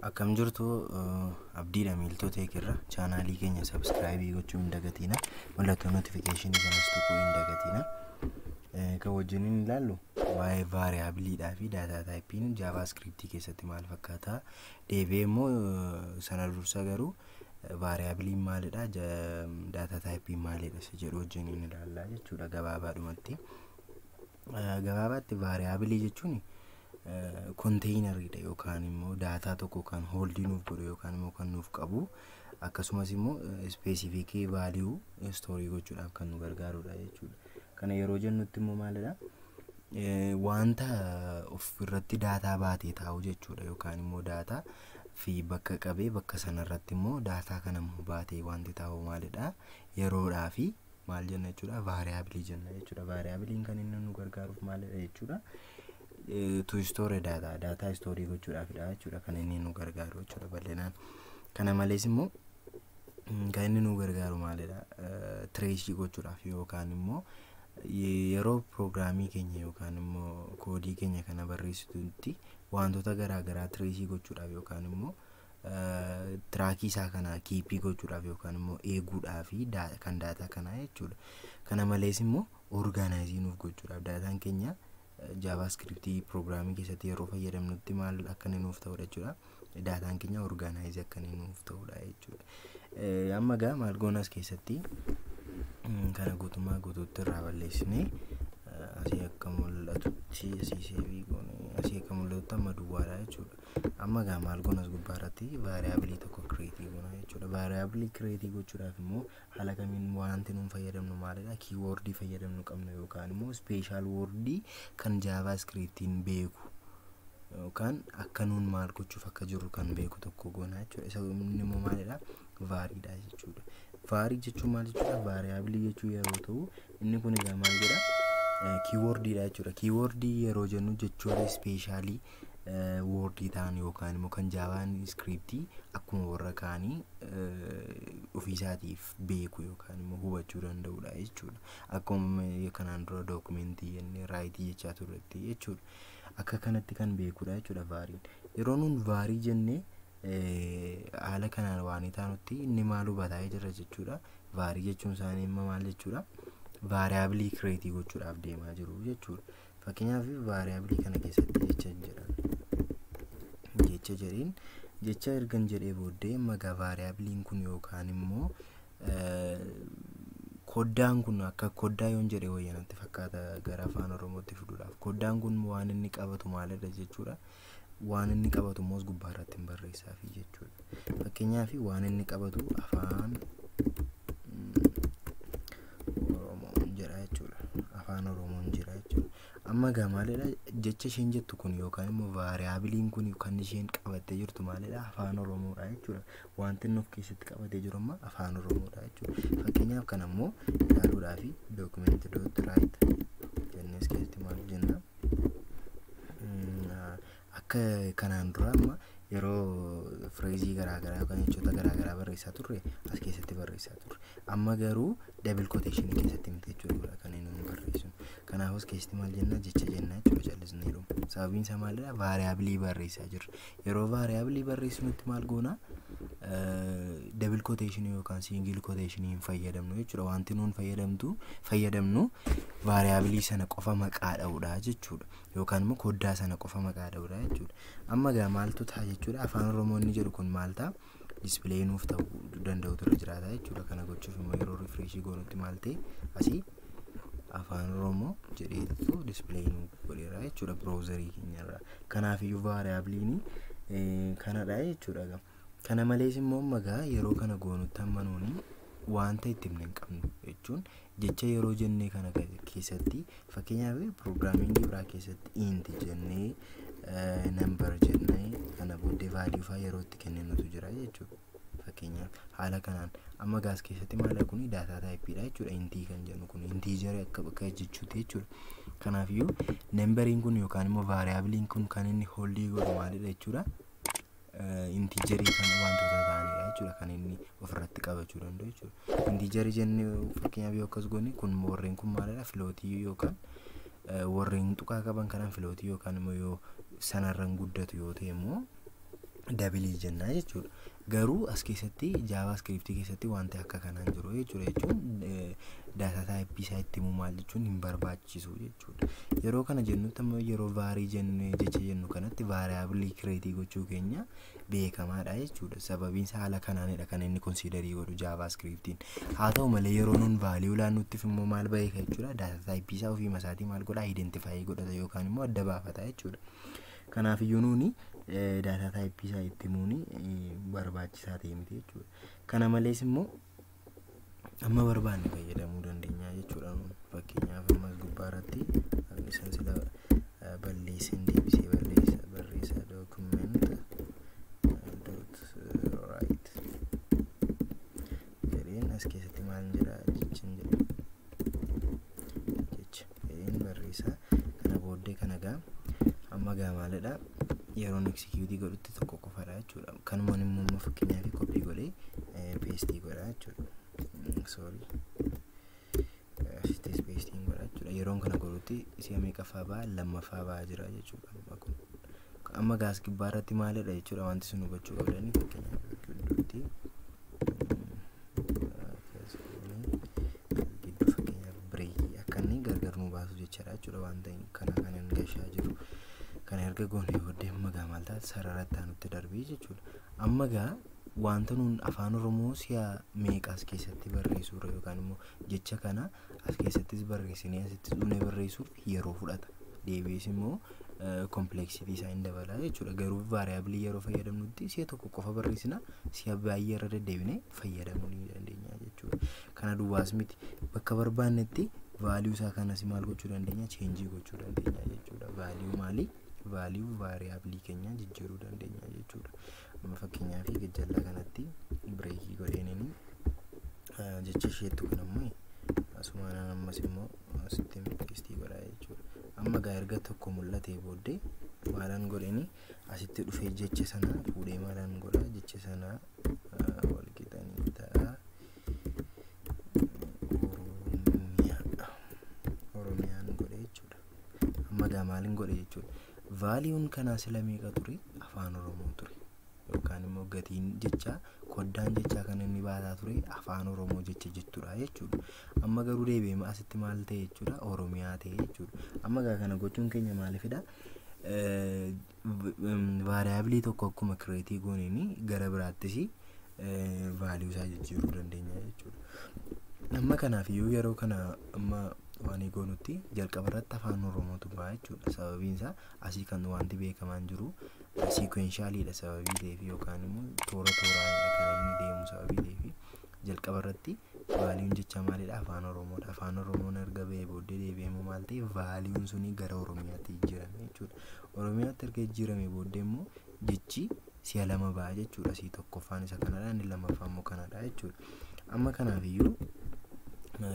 Akkam jirtu, abdiidha. Miiltota eegirra chaanaalii keenya subscribe gochuu hin dagatina. Mallattoo notification sanas tuquu hin dagatina. Kan wajjiniin ilaallu waa'ee variableiidhaa fi data typeiin JavaScriptii keessatti maal fakkaata? Deebi'ee immoo sana dursa garuu variableiin maalidha? Data typeiin maalidha? Isa jedhu wajjiniin ilaallaa jechuudha gabaabaadhumatti. Gabaabaatti variable jechuun containeriidha yookaan immoo data tokko kan hold nuuf godhu yookaan immoo kan nuuf qabu, akkasumas immoo specific value store gochuudhaaf kan nu gargaarudha jechuudha. Kana yeroo jennutti immoo maalidha? Wanta of irratti data baatee taa'u jechuudha, yookaan immoo data fi bakka qabee bakka sanarratti immoo data kana immoo baatee wanti taa'u maalidha? Yeroodhaa fi maal jenna jechuudha? Variable jenna jechuudha. Variableiin kan inni nu gargaaruuf maalidha jechuudha? To store data, data store gochuudhaafidha jechuudha kan inni nu gargaaru jechuudha bal'inaan. Kana malees immoo kan inni nu gargaaru maalidha? Trace gochuudhaaf yookaan immoo yeroo programii keenya yookaan immoo koodii keenya kana barreessitutti wantoota garaa garaa trace gochuudhaaf yookaan immoo track isaa kana keep gochuudhaaf yookaan immoo eeguudhaaf kan data kanaa jechuudha. Kana malees immoo organize nuuf gochuudhaaf, dataan keenya JavaScriptii programii keessatti yeroo fayyadamnutti maal akka inni nuuf ta'udha jechuudha. Dataan keenya organize akka inni nuuf ta'udha jechuudha. Amma gaa maal goonas keessatti kana guutummaa guutuutti irraa balleessinee asii akka mul'atutti asii save goone, asii akka mul'atutti amma duwwaadha jechuudha. Amma gaa maal goonas gubbaa irratti variable tokko create goona jechuudha. Variable create gochuudhaaf immoo haala kamiin wanti nuun fayyadamnu maalidha? Keyword fayyadamnu qabna yookaan immoo special word kan JavaScriptiin beeku yookaan akka nuun maal gochuuf akka jirru kan beeku tokko goona jechuudha. Isa inni immoo maalidha? Variidha jechuudha. Var jechuun maal jechuudha? Variable jechuu yeroo ta'u, inni kun egaa maal jedha? Keywordiidha jechuudha. Keyword yeroo jennu jechoota special word ta'an yookaan immoo kan JavaScriptii akkuma warra kaanii ofiisaatiif beeku yookaan immoo hubachuu danda'udha jechuudha. Akkuma kanaan dura document jennee write jechaa turretti jechuudha. Akka kanatti kan beekudha jechuudha variin. Yeroo nuun var jennee haala kanaan waan taanutti inni maal hubataa jira jechuudha. Var jechuun isaanii immoo maal jechuudha? Variable create gochuudhaaf deemaa jiru jechuudha. Fakkeenyaaf, variable kana keessatti jecha hin jedhan. Jecha jedheen, jecha ergan jedhee booddee maqaa variableiin kun yookaan immoo koddaan kun akka koddaa yoon jedhe wayya natti fakkaata gara afaan Oromootti fiduudhaaf. Koddaan kun waan inni qabatu maalidha jechuudha? Waan inni qabatu immoo gubbaa irratti hin barreessaafi jechuudha. Fakkeenyaaf, waan inni qabatu afaan Oromoon jedha jechuudha. Afaan Oromoon jira jechuudha. Amma egaa maalidha jecha isheen jettu kun yookaan immoo variableiin kun kan isheen qabattee jirtu maalidha? Afaan Oromoodha jechuudha. Wanti inni of keessatti qabatee jiru amma afaan Oromoodha jechuudha. Fakkeenyaaf, kana immoo ilaaluudhaaf document.write jennees keessatti maal jenna? Akka kanaan dura amma yeroo phrase garaagaraa yookaan jechoota garaagaraa barreessaa turre as keessatti barreessaa turre. Amma garuu double quotation keessatti miti jechuudha kan inni nu barreessinu. Kanaaf as keessatti maal jenna? Jecha jenna jechuudha callisnee dhumu. Sababiin isaa maalidha? Variable barreessaa jirra. Yeroo variable barreessinutti maal goona? Double quotation yookaan single quotation hin fayyadamnu jechuudha. Wanti nuun fayyadamnu variable sana qofa maqaa dha'uudha jechuudha. Yookaan immoo koddaa sana qofa maqaa dha'uudha jechuudha. Amma egaa maaltu ta'a jechuudha? Afaan Oromoo inni jedhu kun maal ta'a? Display nuuf ta'uu danda'utu irra jiraata jechuudha. Kana gochuuf immoo yeroo refresh goonutti maal ta'e? Asii afaan Oromoo jedheetu display nuuf godheera jechuudha browser keenyarraa. Kanaafiyyuu variableiin kanadha jechuudha. Kana malees immoo amma yeroo kana goonutti amma nuuni wanta itti himne hin qabnu jechuun, jecha yeroo jennee kana keessatti, fakkeenyaaf, programming biraa keessatti int jennee, number jennee, kana booddee value fa'aa yeroo itti kenninutu jira jechuudha. Fakkeenyaaf, haala kanaan amma gaas keessatti maal kun data typeiidha jechuudha. Int kan jennu kun integer akka bakka jechuuti jechuudha. Kanaafiyyuu numberiin kun yookaan immoo variableiin kun kan inni hold godhu maalidha jechuudha? Integer kan wantoota ta'anidha jechuudha kan inni ofirratti qabachuu danda'u jechuudha. Integer jennee fakkeenyaaf yoo akkas goone, kun warreen kun maalidha? Float yookaan warreen tuqaa qaban kanaan float yookaan immoo yoo sanarran guddatu yoo ta'e immoo Double jennaa jechuudha. Garuu as keessatti JavaScript keessatti wanti akka kanaan jiru jechuudha. Jechuun data type isaa itti himuu maal jechuun hin barbaachisu jechuudha. Yeroo kana jennutti ammoo yeroo var jennee jecha jennu kanatti variable create gochuu keenya beekamaadha jechuudha. Sababiin isaa haala kanaanidha kan inni consider godhu JavaScriptiin. Haa ta'u malee yeroo nun value laannuttiif immoo maal beeka jechuudha. Data type isaa ofiima isaatii maal godha, identify godhata yookaan immoo adda baafata jechuudha. Kanaafiyyuu nuuni data type isaa itti himuun barbaachisaa ta'e miti jechuudha. Kana malees immoo amma barbaanne fayyadamuu dandeenya jechuudha. Fakkeenyaaf ammas gubbaa irratti isaan sila balleessin deebisee barreessa barreessa document.write jedheen as keessatti maal jedha, jechin jedhe, jecha jedheen barreessa. Kana booddee kana gaa amma gaa maalidha, yeroon execute godhutti tokko qofadha jechuudha. Kanumaan immoo fakkeenyaaf copy godhee paste godha jechuudha. Sorry. Asittis pasteiin godha jechuudha. Yeroon kana godhutti si'a meeqaffaa ba'a? Lammaffaa ba'aa jira jechuudha. Kun amma gaas gubbaa irratti maalidha jechuudha wanti sun hubachuu qabdanii. Fakkeenyaaf gidduutti gidduu fakkeenyaaf break akka inni gargar nu baasu jechaadha jechuudha wanta kana kan hin gashaa jiru. Kana erga goonee booddee amma gaa maal ta'a, sarara itti aanutti darbee jechuudha. Amma gaa wanta nuun Afaan Oromoo si'a meeqa as keessatti barreessuudha yookaan immoo jecha kana as keessattis barreessinee asittis dhufnee barreessuuf yeroo fudhata. Deebi'ees immoo complexity isaa hin dabala jechuudha. Garuu variable yeroo fayyadamnutti si'a tokko qofa barreessina, si'a baay'ee irra deddeebinee fayyadamuu ni dandeenya jechuudha. Kana duwwaas miti, bakka barbaannetti value isaa kanas maal gochuu dandeenya, change gochuu dandeenya jechuudha. Value maali? Value variable keenya jijjiiruu dandeenya jechuudha. Amma fakkeenyaaf gajjallaa kanatti break godheenini jecha isheettu kan ammoo asumaan ammas immoo asitti paste godhaa jechuudha. Amma gaa erga tokko mul'atee booddee maalaan godheni, asitti dhufee jecha sana fuudhee maalaan godhaa, jecha sana wal qixanii ta'a Oromiyaa Oromiyaan godhe jechuudha. Amma gaa maaliin godhe jechuudha. Valueun kanaa sila meeqa ture? Afaan Oromoo ture. Yookaan immoo gatiin jechaa, koddaan jechaa kan inni baataa ture Afaan Oromoo jecha jechuudha jechuudha. Amma garuu deebi'ee asitti maal ta'e jechuudha? Oromiyaa ta'e jechuudha. Amma gaa kana gochuun keenya maalifidha? Variable tokko akkuma create gooneen gara biraattis value isaa jijjiiruu dandeenya jechuudha. Amma kanaaf iyyuu yeroo kana amma waan goonutti jalqaba irratti Afaan Oromootu ba'a jechuudha. Sababiin isaa asii kan wanti beekamaan jiru sequentialiidha sababii ta'eef yookaan immoo toora tooraanidha kan inni deemu sababii ta'eef jalqaba irratti valueun jecha maalidha? Afaan Oromoodha. Afaan Oromoon erga ba'ee booddee deebi'ee immoo maal ta'e? Valueun suni gara Oromiyaatti jijjiirame jechuudha. Oromiyaatti erga jijjiirame booddee immoo jechi si'a lama ba'a jechuudha. Sii tokkoffaan isa kanadha, inni lammaffaan immoo kanadha jechuudha. Amma kanaaf iyyuu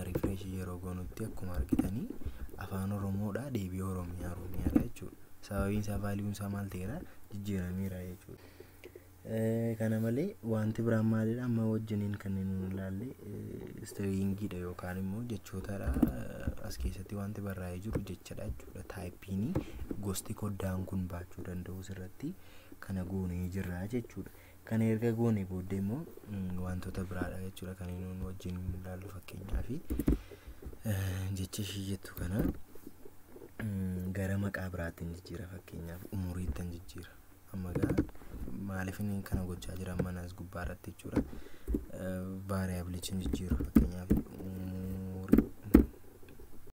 refresh yeroo goonutti akkuma argitanii Afaan Oromoodha, deebi'ee Oromiyaa Oromiyaadha jechuudha. Sababiin isaa valueun isaa maal ta'eera? Jijjiirameera jechuudha. Kana malee wanti biraan maalidha? Amma wajjiniin kan nuyi ilaalle stringiidha yookaan immoo jechootadha. As keessatti wanti barraa'ee jiru jechadha jechuudha. Typeiin gosti koddaan kun baachuu danda'u sirratti kana goonee jirra jechuudha. Kana erga goone booddee immoo wantoota biraadha jechuudha kan nuyi wajjin ilaallu. Fakkeenyaaf jecha ishii jettu kana gara maqaa biraattiin jijjiira, fakkeenyaaf umuriittan jijjiira. Amma gaa maaliif inni kana gochaa jira manas gubbaa irratti jechuudha. Variableichi jijjiiru fakkeenyaaf